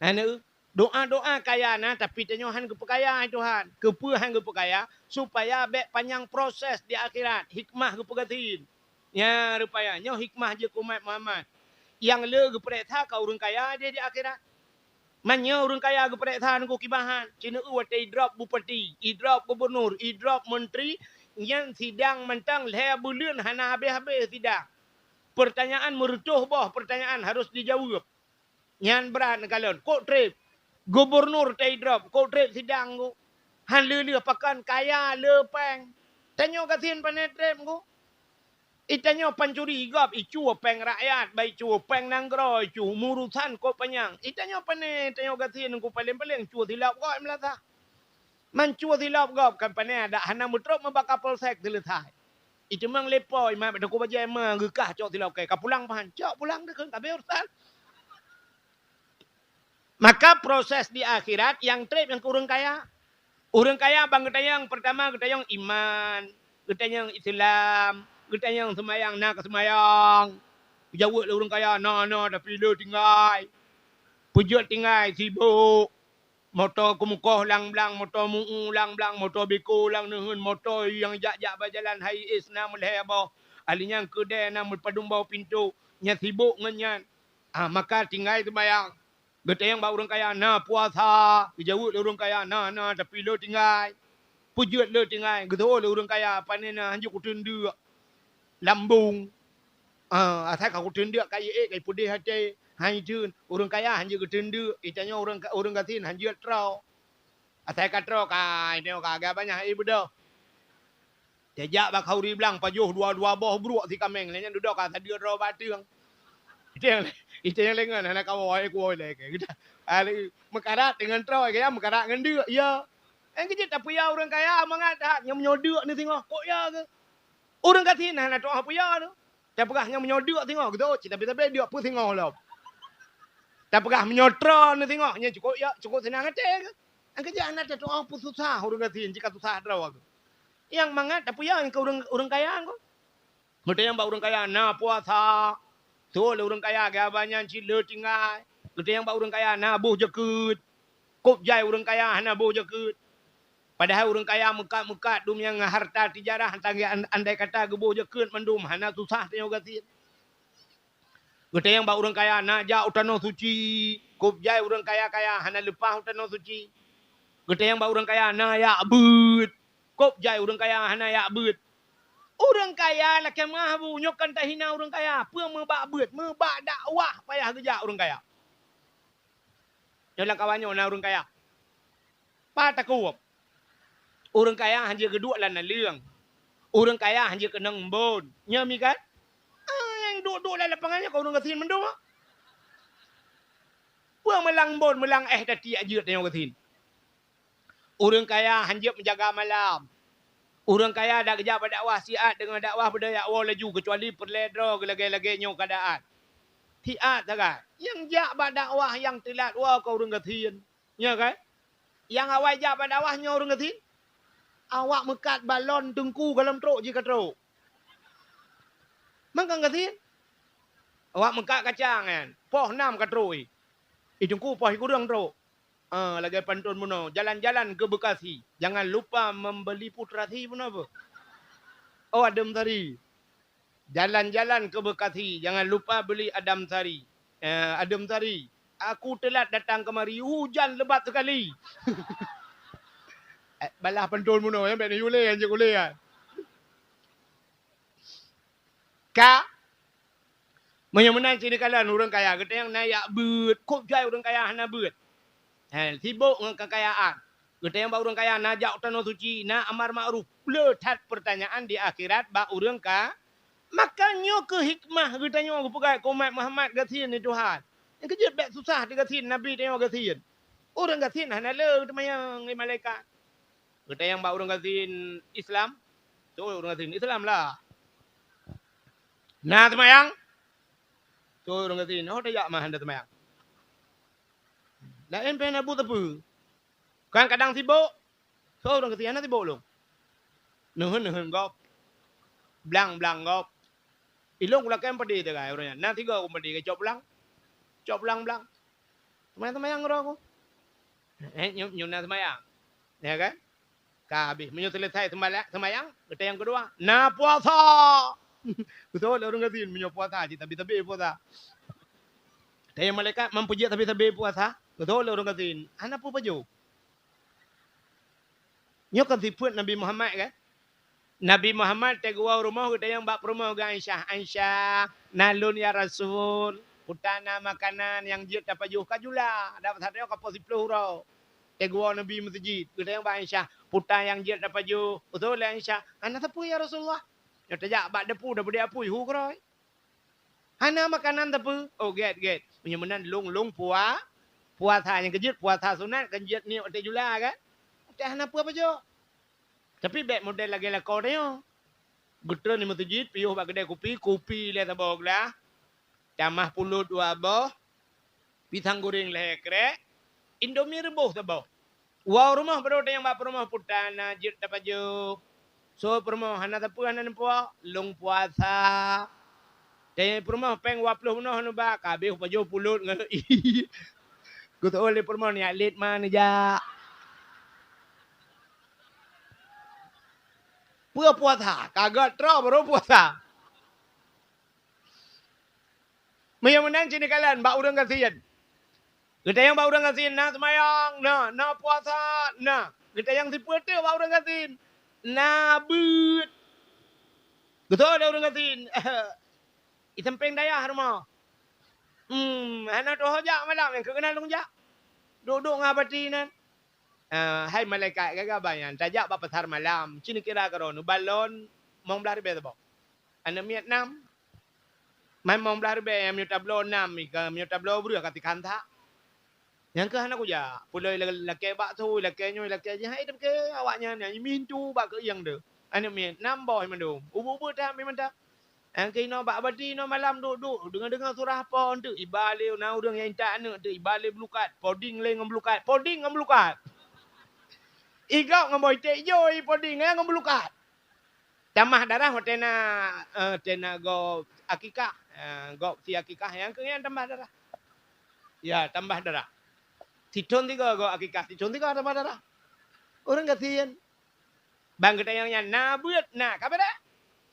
Aneuk, Doa-doa kaya na, tapi tanyoe han geupeukaya, hai Tuhan. Keupeue han geupeukaya? Supaya bèk panyang proses di akhirat, hikmah geupeugasien. Nya rupaya, nyoe hikmah jeuet keu umat Muhammad. Nyang le geupeureksa ka ureuëng kaya di, di akhirat. Meunyoe ureuëng kaya geupeureksa ngon kiban, ci neu watèe idrop bupati, idrop gubunur, idrop menteri, nyan sidang mantong lhèe buleuen hana habéh-habéh sidang. Pertanyaan meureutoh boh pertanyaan harus dijaweueb. Nyan brat neukalon. Kok trép? Gubunur teu idrop. Kok trép sidang ku? Han lheueh-lheueh pakon kaya le péng. Tanyoe gasien pane trép ku? Itanyoe pancuri gob, icue péng rakyat, bah icue péng nanggroe, icue murusan kok panyang. Itanyoe pane, tanyoe gasien ku paleng-paleng cue silop gob meulasa. Mancu silop gob kan pane adak hana meutrok meuba Kapolsek seuleusai. Iteumang lepo imat bak teungku bajèe ma geukah cok silop kèe ka pulang pahan. Cok pulang deh kheun ka abéh urusan. Maka proses di akhirat nyang trép nyang keu ureuëng kaya. Ureuëng kaya ban geutanyong, peurtama geutanyong iman, geutanyong Islam, geutanyong seumayang na keu seumayang. Geujaweueb lé ureuëng kaya na, na tapi le tinggai. Peujeuet tinggai sibok. Moto keumukoh lam blang, moto meu-u lam blang, moto beko lam neuheun, moto nyang jak-jak bak jalan hai éh na meulhèe boh, ahli nyan keudè na meupadum boh pintoe, nyan sibok ngon nyan. Ah, maka tinggai seumayang. Geutanyong bak ureuëng kaya na puasa, geujaweueb lé ureuëng kaya na, na tapi le tinggai. Peujeuet le tinggai, geuteu'oh lé ureuëng kaya pane na hanjeuet kuteun deuk. Lambong. Ah, asai ka kuteun deuk ka ié ka ipeudeh até. Hai teun, ureuëng kaya hanjeuet geuteun deuk, itanyoe ureuëng ka, ureuëng gasien hanjeuet troe. Asai ka troe ka, itanyoe ka agak banyak ié beudoh. Tajak bak khauri blang pajoh dua-dua boh bruek si kaméng, lé nyan dudoe ka sadeue droe bak ateueng. Itanyoe, itanyoe lengan hana kawoe kuwoe lé ke. Meukarat deungon troe, kaya meukarat ngon deuk, ya. Nyang keujeuet tapuya ureuëng kaya mangat that nyang meunyoe deuk ni singoh, kok ya ke? Ureuëng gasien hana tu'oh puya tu. Tapeugah nyang meunyoe deuk singoh, gitu, cit tabe-tabe deuk peusingoh lom. Tapeugah meunyoe troe ni singoh, nyan cukop ya, cukop seunang até ke? Nyang keujeuet hana tatu'oh peususah ureuëng gasien, jika susah droe ke. Nyang mangat tapuya keu ureuëng, ureuëng kaya ko. Geutanyong bak ureuëng kaya na puasa. Teu'oh lé ureuëng kaya geuhaba nyan cit le tinggai. Geutanyong bak ureuëng kaya na boh jakeuet. Kop jai ureuëng kaya hana boh jakeuet. Padahai ureuëng kaya meukat-meukat dum nyang harta tijarah, andai kata geuboh jakeuet mandum hana susah tanyoe gasien. Geutanyong bak ureuëng kaya na jak u tanoh suci. Kop jai ureuëng kaya-kaya hana leupah u tanoh suci. Geutanyong bak ureuëng kaya na jak beuet. Kop jai ureuëng kaya hana jak beuet. Ureuëng kaya lakèe meu'ah bu, nyoe kon tahina ureuëng kaya. Peue meubak beuet, meubak dakwah payah geujak ureuëng kaya. Nyoe lam kawan nyoe na ureuëng kaya. Pat takue? Ureuëng kaya hanjeuet geuduek lam naleueng. Ureuëng kaya hanjeuet keunong embon. Nyoe mi kan? Ah, nyang duek-duek lam lapangan nyoe ka ureuëng gasien mandum. Peue meulang embon, meulang éh tatiek jeuet tanyoe gasien. Ureuëng kaya hanjeuet meujaga malam. Ureuëng kaya dak geujak bak dakwah siat deungon dakwah beudaya woe laju, keucuali peureulèe droe geulagèe-lagèe nyoe keuadaan. Siat sagai. Nyang jak bak dakwah nyang teulat woe keu ureuëng gasien. Nyoe kan? Nyang awai jak bak dakwah nyoe ureuëng gasien. Awak meukat balon teungku goh lom trok jih ka trok. Mangkang gasien. Awak meukat kacang nyan. Poh nam ka trok. Ih, teungku poh kureueng trok. Ah, lagèe pantôn bunoe, jalan-jalan ke Bekasi, jangan lupa membeli putrasi pun apa? Oh, Adem Sari. Jalan-jalan ke Bekasi, jangan lupa beli Adam Sari. Eh, Adem Sari, aku telat datang kemari, hujan lebat sekali. Eh, balah pantôn bunoe, ya, bèk neuyue lé, anjing ulé, ya. Ka? Meunyoe meunan cit neukalon ureuëng kaya, geutanyong na jak beuet, kop jai ureuëng kaya hana beuet. He, sibok ngon keukayaan. Geutanyong bak ureuëng kaya na jak u tanoh suci, na amar ma'ruf, le that peurtanyaan di akhirat bak ureuëng ka. Maka nyoe keuh hikmah geutanyoe geupeugah keu umat Muhammad gasien ni Tuhan. Nyang keujeuet bèk susah teugasien Nabi tanyoe gasien. Ureuëng gasien hana le teumanyong lé malaikat. Geutanyong bak ureuëng gasien Islam, soe ureuëng gasien Islam lah. Na teumayang? Soe ureuëng gasien, oh tajak mah hana teumayang. Laén pih na buet teupeu. Kan kadang sibok, soe ureuëng gasien hana sibok lôn. Neuheun-neuheun gob. Blang-blang gob. Ilôn kulakèe padé sagai ureuëng nyan. Na sigoe ku padé cok pulang. Cok pulang blang. Teumayang-teumayang droe ku. Eh, nyoe, nyoe na seumayang. Ya kan? Ka habéh. Meunyoe seuleusai seumayang, seumayang, geutanyong keudua, "Na puasa?" Beutôi lé ureuëng gasien, meunyoe puasa, cit tabi-tabi puasa. Tanyong malaikat, "Man peujeuet tabi-tabi puasa?" Beutôi lé ureuëng gasien. Hana peue pajoh. Nyoe kan sifeuet Nabi Muhammad kan? Nabi Muhammad teuguwa u rumoh geutanyong bak peurumoh geuh Aisyah, "Aisyah, na lôn ya Rasul, peue na makanan nyang jeuet tapajoh?" Ka jula, dak saat nyoe ka poh siplôh uroe. Teuguwa Nabi meuseujid, geutanyong bak Aisyah, "Peue nyang jeuet tapajoh?" Beutôi lé Aisyah, "Hana sapeue ya Rasulullah. Nyoe tajak bak depu, dapeude apui, hu keurôi." Hana makanan teupeu. Oh, gét, gét. Meunyoe meunan lôn, lôn pua-, puasa nyang keujeuet, puasa sunat kan jeuet niet watée jula kan? Watée hana peue pajoh. Tapi bék model lagée lakoe tanyoe. Geutreun di meuseujid, piôh bak keudée kupi, kupi lé saboh glah, tamah pulot dua boh, pisang goreng lhée krek, Indomie reuboh saboh. Woe u rumoh barô tanyong bak peurumoh, "Peue na jeuet tapajoh?" Soe peurumoh, "Hana sapeue, hana neupue, lôn puasa." Tanyong peurumoh, "Péng dua ploh bunoh hana ba?" Ka habéh pajoh pulot ngon ié. Geuseuôt lé peurumoh, "Nyak lét ma neujak." Peue puasa? Ka gét troh barô puasa. Meunyoe meunan cit neukalon bak ureuëng gasien. Geutanyong bak ureuëng gasien, "Na seumayang?" "Na." "Na puasa?" "Na." Geutanyong sipeue teuk bak ureuëng gasien, "Na beuet?" Geutanyong lé ureuëng gasien, "I sampéng dayah rumoh." "Hmm, hana teuh jak malam, nyang keuh keunan lôn jak." Duek-duek ngon Abati nan. "Ah, hai malaikat, gagah banyan, tajak bak pasar malam, cit neukira keudroe, neuba lon limong blaih ribée saboh." Aneuk miet nam. Man limong blaih ribée, nyang meunyoe tabloe nam, ka meunyoe tabloe breueh ka tikhan that. Nyang keuh hana kujak. Peuleueh la-, lakée bakso, lakée nyoe, lakée jih, hai tapi awaknyan nyang mintu bak keuieng deuh. Aneuk miet nam boh mandum. Ubeut-ubeut that mantong. Nyang keuh inoe bak Abati inoe malam duek-duek, deungoe-deungoe surah po teuk, iba lé na ureuëng nyang intat aneuk teuk, iba lé beulukat, poding lé ngon beulukat, poding ngon beulukat. Igok ngon boh iték ijo, i poding ngon beulukat. Tamah darah watée na, eh, watée na gob akikah, eh, gob sie akikah nyang keu nyan tamah darah. Ya, tamah darah. Sithon sigoe gob akikah, sithon sigoe tamah darah. Ureuëng gasien. Ban geutanyong nyan, "Na beuet?" "Na." Ka beuet?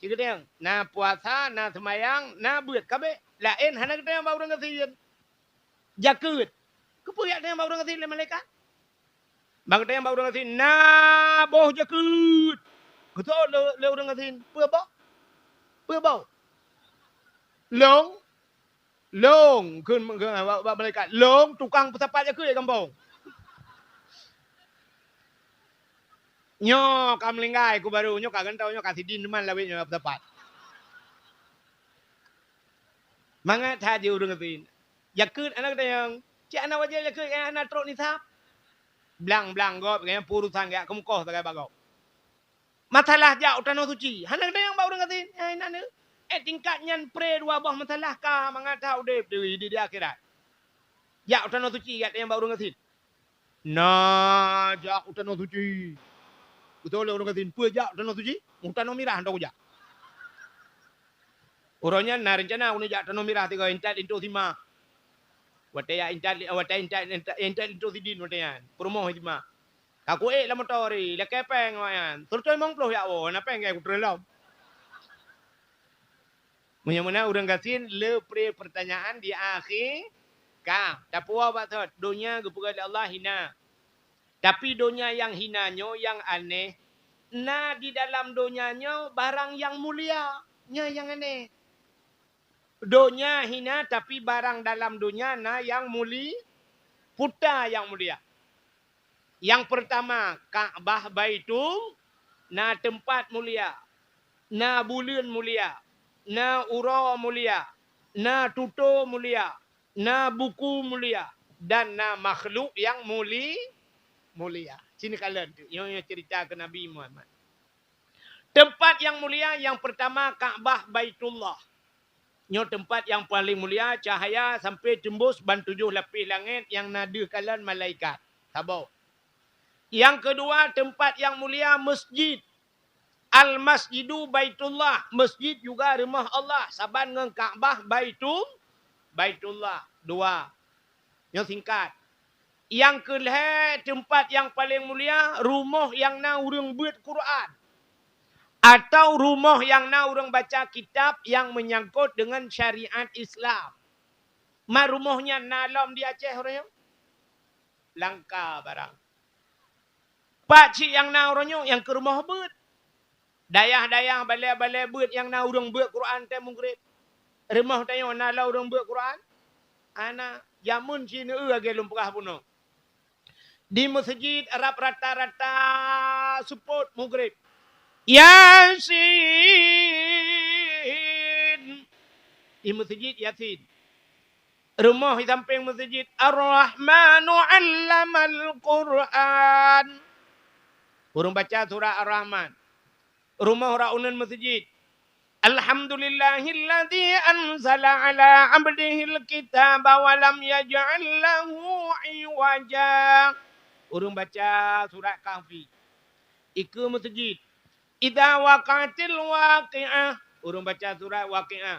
Cit geutanyong, "Na puasa, na seumayang, na beuet?" Ka beuet? Laén hana geutanyong bak ureuëng gasien. "Jakeuet." Keupeue jak tanyong bak ureuëng gasien lé malaikat? Ban geutanyong bak ureuëng gasien, "Na boh jakeuet?" Geutanyong lé, lé ureuëng gasien, "Peue boh? Peue boh?" "Lôn, lôn," kheun, kheun bak, bak malaikat, "lôn tukang peusapat jakeuet gampông." Nyoe ka meulinggai ku barô, nyoe ka gantoe, nyoe ka sidin teuma lawét nyoe peusapat. Mangat that jih ureuëng gasien. Jakeuet hana geutanyong. Cit hana wajéb jakeuet, hana trok nisab. Blang-blang gob, gobnyan peurusan geujak keumeukoh sagai bak gob. Masalah jak u tanoh suci, hana geutanyong bak ureuëng gasien. Hai na neu, eh, tingkat nyan pré dua boh masalah ka mangat that udeb di, di, di akhirat. Jak u tanoh suci, jak tanyong bak ureuëng gasien. "Na jak u tanoh suci." Beutôi lé ureuëng gasien, "Peue jak u tanoh suci?" "U tanoh mirah hantom kujak." Uroe nyan na reuncana keuneuk jak tanoh mirah sigoe, intat linto sima. Watée jak intat, watée intat, intat, intat linto sidin watée nyan, peurumoh sima. Ka kuék lam moto ri, lakée péng awaknyan. Seureutôh limong ploh jak woe, na péng keu kutrön lom. Meunyoe meunan ureuëng gasien, le pré peurtanyaan di akhé ka. Tapuwoe bak thot, donya geupeugah lé Allah hina. Tapi donya nyang hina nyoe nyang aneh, na di dalam donya nyoe barang nyang mulia. Nyoe nyang aneh. Donya hina, tapi barang dalam donya na nyang muli-, peue nyang mulia. Nyang peurtama, Ka'bah Baitul, na teumpat mulia, na buleuen mulia, na uroe mulia, na tutoe mulia, na buku mulia, dan na makhluk nyang muli-, mulia. Sinoe kalon tu, nyoe, nyoe cerita keu Nabi Muhammad. Teumpat nyang mulia nyang peurtama Ka'bah Baitullah. Nyoe teumpat nyang paleng mulia, cahya sampai teumbus ban tujoh lapéh langét nyang na deuh kalon malaikat. Saboh. Nyang keudua, teumpat nyang mulia, masjid. Al-Masjidu Baitullah, masjid juga rumoh Allah, saban ngon Ka'bah Baitul-, Baitullah. Dua. Nyoe singkat. Nyang keulhèe, teumpat nyang paleng mulia, rumoh nyang na ureuëng beuet Quran, atau rumoh nyang na ureuëng baca kitab nyang meunyangkot deungon syariat Islam. Ma rumoh nyan na lom di Aceh uroe nyoe? Langka barang. Pat cit nyang na uroe nyoe? Nyang keu rumoh beuet. Dayah-dayah, balè-balè beuet nyang na ureuëng beuet Quran tée mugreb. Rumoh tanyoe na lom ureuëng beuet Quran? Hana. Jameun cit neu-eu lagée lôn peugah bunoe. Di meuseujid rab rata-rata seupôt mugreb. Yasin. Di meuseujid Yasin. Rumoh di sampéng meuseujid, Ar-Rahmanu 'allamal Qur'an. Ureuëng baca surat Ar-Rahman. Rumoh rot uneuen meuseujid, Alhamdulillahilladzi anzala 'ala 'abdihil kitaba wa lam yaj'al lahu 'iwaja. Ureuëng baca surat Kahfi. Dikeue meuseujid, Idza waqa'atil waqi'ah. Ureuëng baca surat Waqiah.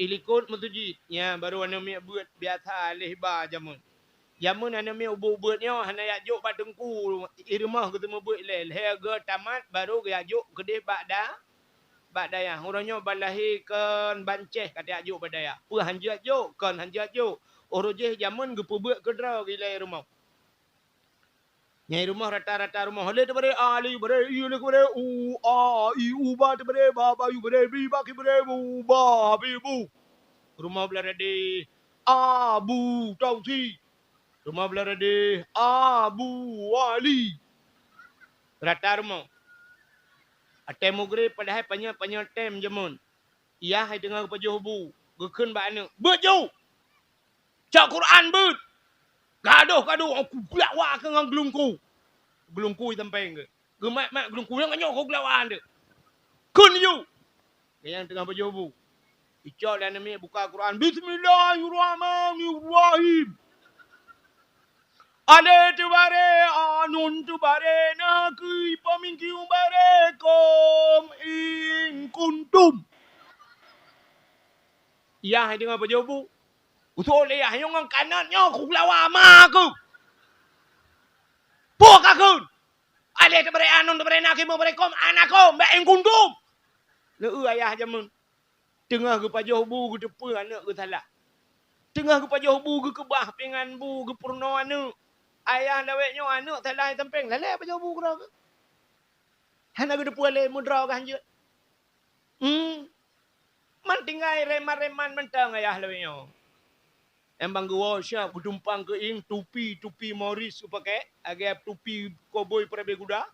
Di likot meuseujid, nyan barô aneuk miet beuet biasa lhèe ba jameun. Jameun aneuk miet ubeuet-ubeuet nyoe hana jak jok bak teungku, di rumoh geuseumeubeuet ilèe, lhèe geu tamat barô geujak jok keudeh bak da-, bak dayah. Uroe nyoe ban lahé kon ban céh ka tajak jok bak dayah. Peue han jeuet jok, kon han jeuet jok. Uroe jéh jameun geupeubeuet keudroe ilèe rumoh. Nyang di rumoh rata-rata rumoh. Lhèe teubare a, lhèe teubare i, lhèe teubare u, a, i, u, ba teubare ba, ba i teubare bi, ba ki teubare bu, ba, bi, bu. Rumoh blah radeh Abu Tausi. Rumoh blah radeh Abu Ali. Rata rumoh. Watèe mugreb padahai panyöt-panyöt tem jameun. Yah hai teungoh geupajoh bu, geukheun bak aneuk, "Beuet ju! Cok Quran beuet! Gadôh-gadôh, aku geulak wa keu ngon geulungku." Geulungku di sampéng geuh. Geumat-mat geulungku, "Nyang nyoe ku geulak wa aneuk. Kheun ju!" Nyang teungoh pajoh bu. Icok lé aneuk miet buka Quran, "Bismillahirrahmanirrahim." Alif teubare, a nun teubare, na keuh i pamingkiu bare, kom in kuntum. Yah hai teungoh pajoh bu. Usul lé yah nyoe ngon kanot nyoe ku geulak wa ma keuh. Peue ka kheun? Alif teubare, a nun teubare, na keuh i pamingkiu bare, kom, ana kom, ba in kuntum. Neu-eu ayah jameun. Teungoh geupajoh bu geuteupeue aneuk geusalah. Teungoh geupajoh bu geukeubah pingan bu geupeurunoe aneuk. Ayah lawét nyoe aneuk salah di sampéng, lalée pajoh bu keudroe geuh. Hana geuteupeue lé meudroe geuh hanjeuet. Hmm. Man tinggai reman-reman mantong ayah lawét nyoe. Nyang ban geuwoe siab geutumpang keu ieng tupi, tupi Morris geupakée, lagée tupi koboi peurabée guda.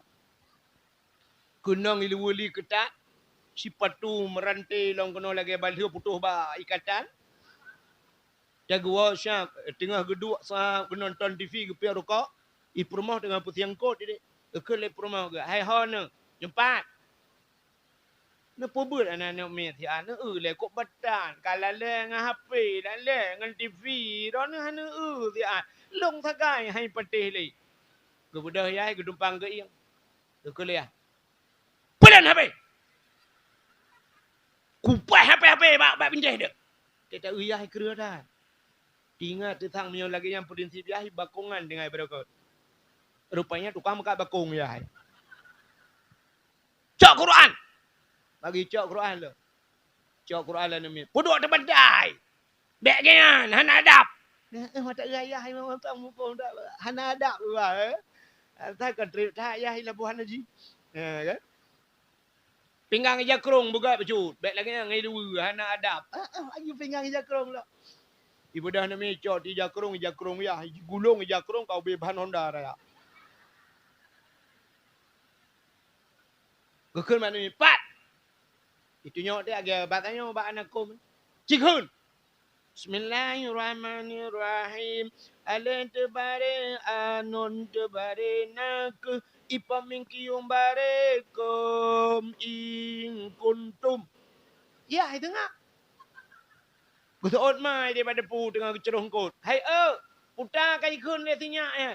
Keunong iluweue li keutat, sipatu meuranté lom keunoe lagée balheueh putôh bak ikatan. Tageuwoe siab, teungoh geuduek sa geunonton T V geupiep rukok, i peurumoh teungoh peusieng kot idéh. Geukheun lé peurumoh geuh, "Hai ho neuh, nyoe pat." Neupeubeuet aneuk-aneuk miet siat, neu-eu lé kok batan, ka lalée ngon H P, lalée ngon T V, droeneuh hana eu siat. Lôn sagai hai patéh lé. Geubeudôh yah hai geutumpang keu ieng. Geukheun lé yah, "Peulon H P! Kupaih H P-H P bak, bak bintéh deuek." Teuta eu yah hai kreueh that. Teuingat teusang meunyoe lagée nyan prinsip yah hai bakongan tinggai beureukat. Rupanya tukang meukat bakong yah hai. "Cok Quran!" Bagi cok Quran lom. Cok Quran lom aneuk miet. Peuduek teubandai. Bék geuyan, hana adab. Eh, eh, mata ayah, hana adab, eh. Asai kon trép that yah labuhan haji. Eh, kan? Pinggang ija krong beugat bacut. Bék lagée nyan ngon iluweue, hana adab. Eh, eh, aju pinggang ija krong lom. Ibeudôh aneuk miet cok ija krong, ija krong yah, gulong ija krong ka ubé ban honda raya. Geukheun bak aneuk miet, "Pat!" Itunyok teuh lagée bak tanyoe bak aneuk kôm. Cikheun. Bismillahirrahmanirrahim. Alif teubare, a nun teubare, na keuh i pamingkiu bare, kom in kuntum. Yah hai teungoh. Geuseuôt mai di bak depu teungoh geucroh eungkôt. "Hai eu, puta ka jikheun lé sinyak nyan.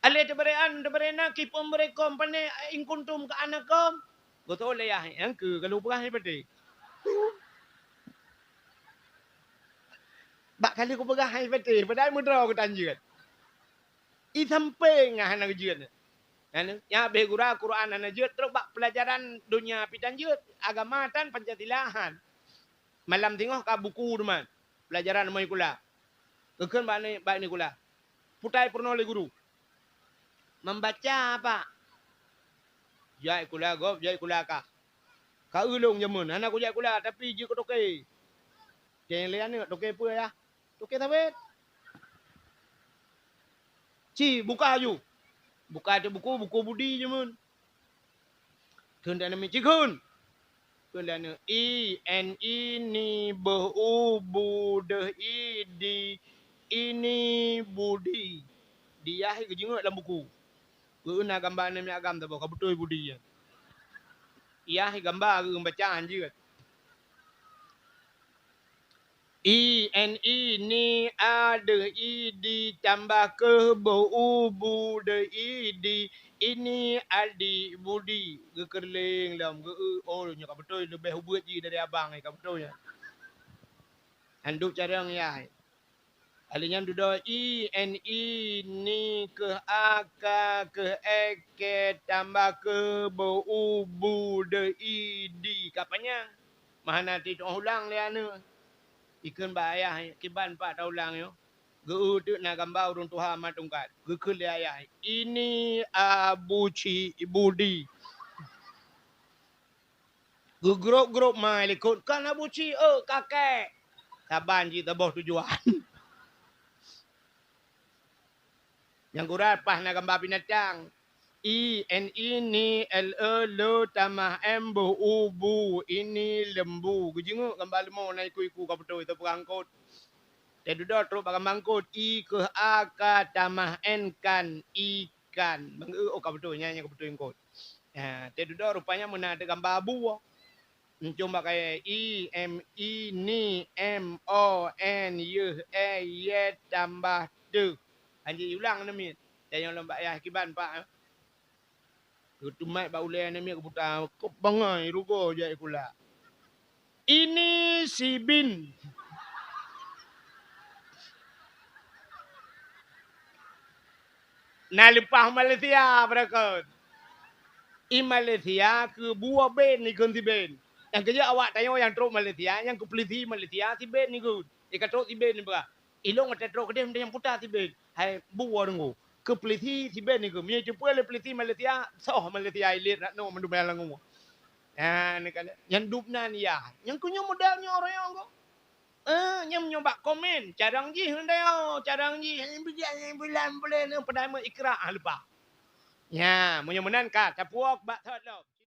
Alif teubare, a nun teubare, na keuh i pamingkiu bare, kom pane in kuntum keu ana kom." Geuseuôt lé yah, "Nyang keuh ka lôn peugah hai patéh." Bak ka lheueh kupeugah hai patéh, padahai meudroe geutanjeuet. Sampéng hana geujeuet. Nyan, nyan habéh gura Quran hana jeuet, trok bak peulajaran donya pih tan jeuet, agama tan Pancasila han. Malam singoh ka buku teuma, peulajaran rumoh sikula. Geukheun bak ni, bak ni sikula. Putai peurunoe lé guru. Membaca apa? Jak sikula gob, jak sikula kah. Ka eu lôn jameun, hana kujak sikula, tapi jeuet keu toke. Teuh lé aneuk, toke peue yah? Toke sabet. Ci, buka aju. Buka aju buku, buku budi jameun. Kheun dan mi ci kheun. Kheun dan i, n, i, ni, beuh, u, bu, deuh, i, di, ini, budi. Di yah geujingeuk lam buku. Geu na gamba aneuk miet agam saboh, ka beutôi budi nyan. Yah gamba geu baca hanjeuet. I, n, i, ni, a, deuh, i, di, tambah keuh, beuh, u, bu, deuh, i, di, ini, adi, budi. Geukeureuléng lom, geu, oh, nyoe ka beutôi, leubeh ubeuet jih dari abang, ka beutôi nyan. Handuk carông yah. Alèh nyan dudoe i, n, i, ni, keuh, a, ka, keuh, e, ke, tambah keuh, beuh, u, bu, deuh, i, di. Ka panyang. Meuhana teuh ulang lé aneuk. Ikheun bak ayah, kiban pat taulang nyoe. Geu teuk na gamba ureueng tuha mat tungkat. Geukheun lé ayah, "Ini Abu Cik Budi." Geugrôp-grôp mai likot, "Kon Abu Cik, eu, kakek." Saban jih saboh tujuan. Nyang gura paih na gamba binatang. I, n, i, ni, l, e, le, tamah m, beuh, u, bu, ini lembu. Geujingeuk gamba leumô na iku-iku ka beutôi, teupeugah eungkôt. Teududoe trok bak gamba eungkôt. I keuh a ka tamah n kan, ikan. Bang, eu, oh, ka beutôi, nyan, nyan ka beutôi eungkôt. Ha, teududoe rupanya meunan teuh gamba bu. Encong bak kayèe i, m, i, ni, m, o, n, yeuh, e, ye, tambah teuh. Hanjeuet iulang aneuk miet. Tanyong lom bak yah kiban, Pak, eh. Geuteumat bak ulèe aneuk miet geuputa, keup bangai rugoe jak sikula. Ini si bin. Na leupah Malaysia, beureukat. I Malaysia keu bue ben ikheun si ben. Nyang keujeuet awak tanyoe nyang trok Malaysia, nyang keu peulisi Malaysia si ben ikheun. I ka trok si ben ipeugah. Ilôn watèe trok keudeh meuteumèe puta si ben. Hai bue deungoe. Keu peulisi si ben ikheun. Meunyoe teupeue lé peulisi Malaysia, soh Malaysia ilét rat noe mandum nyang langue. Nyan, nyan dub nan yah. Nyang keu nyoe model nyoe royong kok. Eh, nyang nyoe bak komen, carông jih ndai, oh, carông jih, eh, bijan, eh, bulan, bulan, eh, padahai meuikrah, ah, lupa. Nya, meunyoe meunan ka, tapuok bak thot lom.